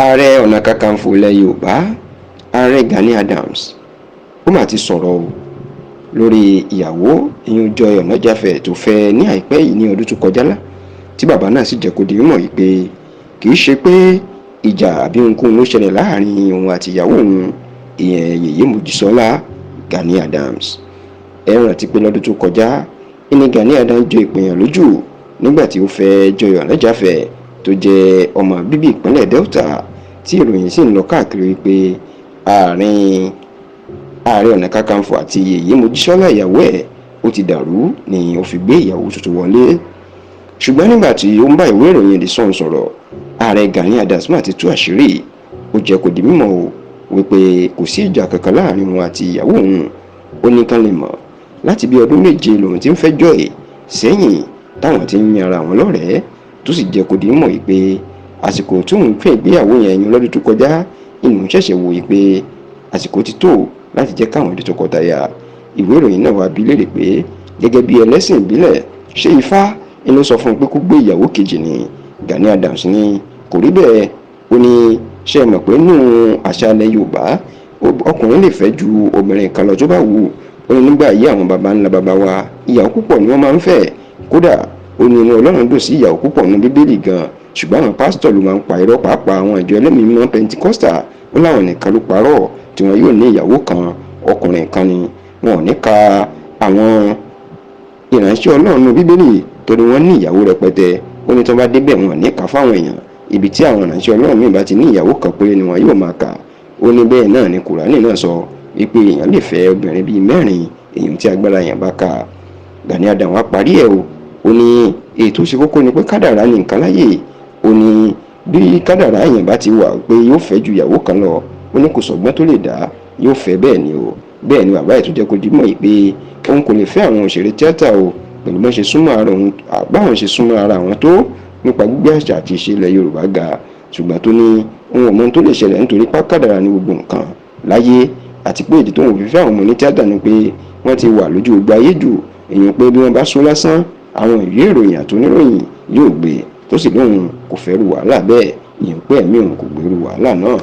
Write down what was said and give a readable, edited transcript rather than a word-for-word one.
Ààrẹ Ọ̀nà Kakanfò ilẹ̀ Yorùbá, Ààrẹ Gani Adams, ó mà ti sọ̀rọ̀ o lórí ìyàwó ìyún Joy Onajafe tó fẹ́ ní àìpẹ́ yìí ní ọdún tó kọjá lá, tí bàbá náà sì jẹ́ kó di mímọ̀ yìí pé kì í ṣe pé ìjà àbí ohunkóhun ló ṣẹlẹ̀ láàrin òun àti ìyàwó òun, ìyẹn Yèyé Mojísọ́lá Gani Adams. Ẹ rántí pé lọ́dún tó kọjá ìní Gani Adams jọ ìpìyàn lójú nígbà tí ó fẹ́ Joy Onajafe tó jẹ́ ọmọ bíbí ìpínlẹ̀ Delta, tí ìròyìn sì ń lọ káàkiri pé àárín Ààrẹ Ọ̀nà Kakanfò àti Yèyé Mojísọ́lá ìyàwó ẹ̀ ó ti dàrú ni ó fi gbé ìyàwó tuntun wọlé. Ṣùgbọ́n nígbà tí ó ń bá ìwé ìròyìn The Sun sọ̀rọ̀, Ààrẹ Gani Adams mà ti tú àṣírí. Ó jẹ́ kó di mímọ̀ o wípé kò sí ìjà kankan láàrin òun àti ìyàwó òun. Ó ní kán lè mọ̀, láti bí ọdún 7 lòun ti ń fẹ́ Joy sẹ́yìn, táwọn ti ń yan ara wọn lọ́rẹ̀ẹ́, tó sì jẹ́ kó di mímọ̀ yìí pé àsìkò tóun fẹ́ ìgbéyàwó yẹn yín lọ́dún tó kọjá ìnù ṣẹ̀ṣẹ̀ wò yìí pé àsìkò ti tó láti jẹ́ káwọn di tọkọtaya. Ìwé ìròyìn náà wá bi léèrè pé gẹ́gẹ́ bí ẹlẹ́sìn ìbílẹ̀, ṣé Ifá inú sọ fún un pé kó gbé ìyàwó kejì ni? Gani Adams ní kò rí bẹ́ẹ̀. Ó ní ṣé ẹ mọ̀ pé nínú àṣà ilẹ̀ Yorùbá, ọkùnrin lè fẹ́ ju obìnrin kan lọ tó bá wù ú. Ó ní nígbà yí àwọn baba ńlá baba wa, ìyàwó púpọ̀ ni wọ́n máa ń fẹ́. Kódà ó ní inú Ọlọ́run dùn sí ìyàwó púpọ̀ nínú Bíbélì gan, ṣùgbọ́n àwọn pásítọ̀ ló máa ń pa irọ́, pàápàá àwọn ìjọ ẹlẹ́mìí mímọ́ Pentecostal. Ó láwọn nìkan ló parọ́ tí wọn yóò ní ìyàwó kan, ọkùnrin kan ni. Wọn ò ní ka àwọn ìránṣẹ́ Ọlọ́run nínú Bíbélì torí wọ́n ní ìyàwó rẹpẹtẹ. Ó ní tí wọ́n bá débẹ̀, wọn ò ní kà fáwọn èèyàn. Ibi tí àwọn ìránṣẹ́ Ọlọ́run míì bá ti ní ìyàwó kan péré ni wọn yóò máa kà. Ó ní bẹ́ẹ̀ náà ni Kùránì náà sọ wípé èèyàn lè fẹ́ obìnrin bíi mẹ́rin, èèyàn tí agbára èèyàn bá kà. Gani Adams wá parí ẹ̀ o. Ó ní èyí tó ṣe kókó ni pé kádàrá ní nǹkan láyè. Ó ní bí kádàrá èèyàn bá ti wà pé yóò fẹ́ ju ìyàwó kan lọ, ó ní kò sọ̀gbọ́n tó lè dá, yóò fẹ́ bẹ́ẹ̀ ni o. Bẹ́ẹ̀ ni bàbá ẹ̀ tó jẹ́ kó dimọ̀ yìí pé òun kò lè fẹ́ àwọn òṣèré tíátà o, pẹ̀lú bọ́n ṣe súnmọ́ ara òun, báwọn ṣe súnmọ́ ara àwọn tó nípa gbígbé àṣà àti ìṣe ilẹ̀ Yorùbá ga. Ṣùgbọ́n tó ní òun ò mọ ohun tó lè ṣẹlẹ̀ nítorí pákádàrá ní gbogbo nǹkan láyé, àti pé ìdí tóun fi fẹ́ àwọn ọmọ ní tíátà ni pé wọ́n ti wà lójú gbogbo ayé jù, èèyàn pé bí wọ́n bá sún lásán, àwọn ìwé ìròyìn àtoníròyìn yóò gbé, tó sì lóun kò fẹ́ ru wàhálà bẹ́ẹ̀, ìyẹn pé ẹ̀mí òun kò gbèrú wàhálà náà.